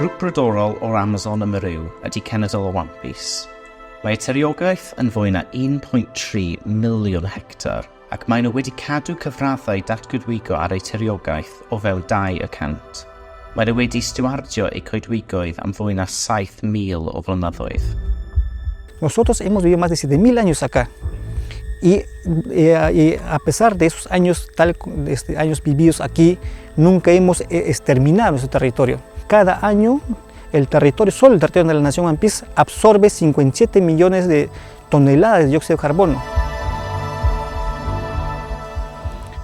Grŵp brodorol o'r Amazon ym Mheru ydy Cenedl y Wampis. Mae eu tiriogaeth yn fwy na 1.3 miliwn hectar ac maen nhw wedi cadw cyfraddau datgoedwigo ar eu tiriogaeth o fewn 2 y cant. Maen nhw wedi stiwardio eu coedwigoedd am fwy na 7,000 o flynyddoedd. Nosotros hemos vivido más de 7.000 años acá y, eh, y a pesar de esos años, tal, este, años vividos aquí, nunca hemos eh, exterminado nuestro territorio. Cada año el territorio, solo el territorio de la nación Wampís absorbe 57 millones de toneladas de dióxido de carbono.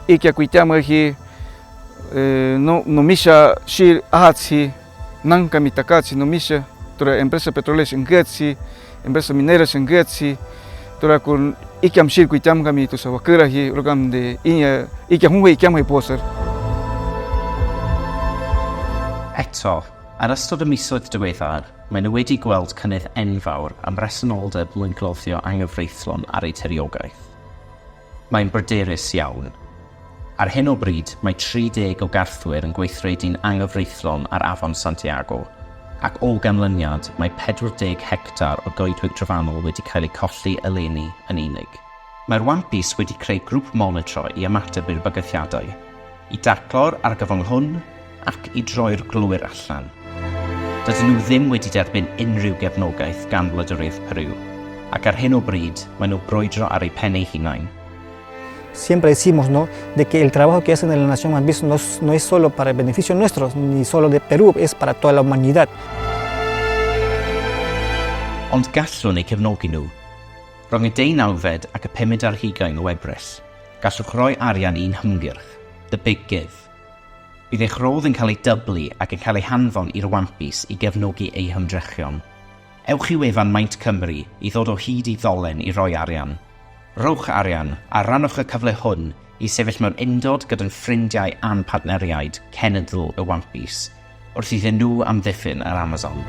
Ikia kuitiamaji eh, no, no misha shir ahatsi nanka mitakatsi no misha tura empresa petrolera xingetsi empresa minera xingetsi tura kun ikiam shir kuitiamkami tusa wakiraji rukam de iña ikia hunwe ikiam posar. Eto, ar ystod y misoedd diweddar, maen nhw wedi gweld cynnydd enfawr am bresenoldeb mwyngloddio anghyfreithlon ar eu tiriogaeth. Mae'n bryderus iawn. Ar hyn o bryd, mae 30 o garthwyr yn gweithredu'n anghyfreithlon ar Afon Santiago, ac o ganlyniad, mae 40 hectar o goedwig drofannol wedi cael eu colli eleni yn unig. Mae'r Wampis wedi creu grŵp monitro i ymateb i'r bygythiadau, i daclo'r argyfwng hwn ac i droi'r glowyr allan. Dydyn nhw ddim wedi derbyn unrhyw gefnogaeth gan wladwriaeth Peru, ac ar hyn o bryd maen nhw'n brwydro ar eu pen eu hunain. Siempre decimos ¿no? de que el trabajo que hacen en la Nación Wampis no, no es solo para el beneficio nuestro, ni solo de Perú, es para toda la humanidad. Ond gallwn eu cefnogi nhw. Rhwng y deunawfed ac y pumed ar hugain o Ebrill, gallwch roi arian i'n hymgyrch, The Big Give. Bydd eich rhodd yn cael ei dyblu ac yn cael ei hanfon i'r Wampis i gefnogi eu hymdrechion. Ewch i wefan Maint Cymru i ddod o hyd i ddolen i roi arian. Rhowch arian, a rhannwch y cyfle hwn i sefyll mewn undod gyda'n ffrindiau a'n partneriaid, cenedl y Wampis, wrth iddyn nhw amddiffyn yr Amazon.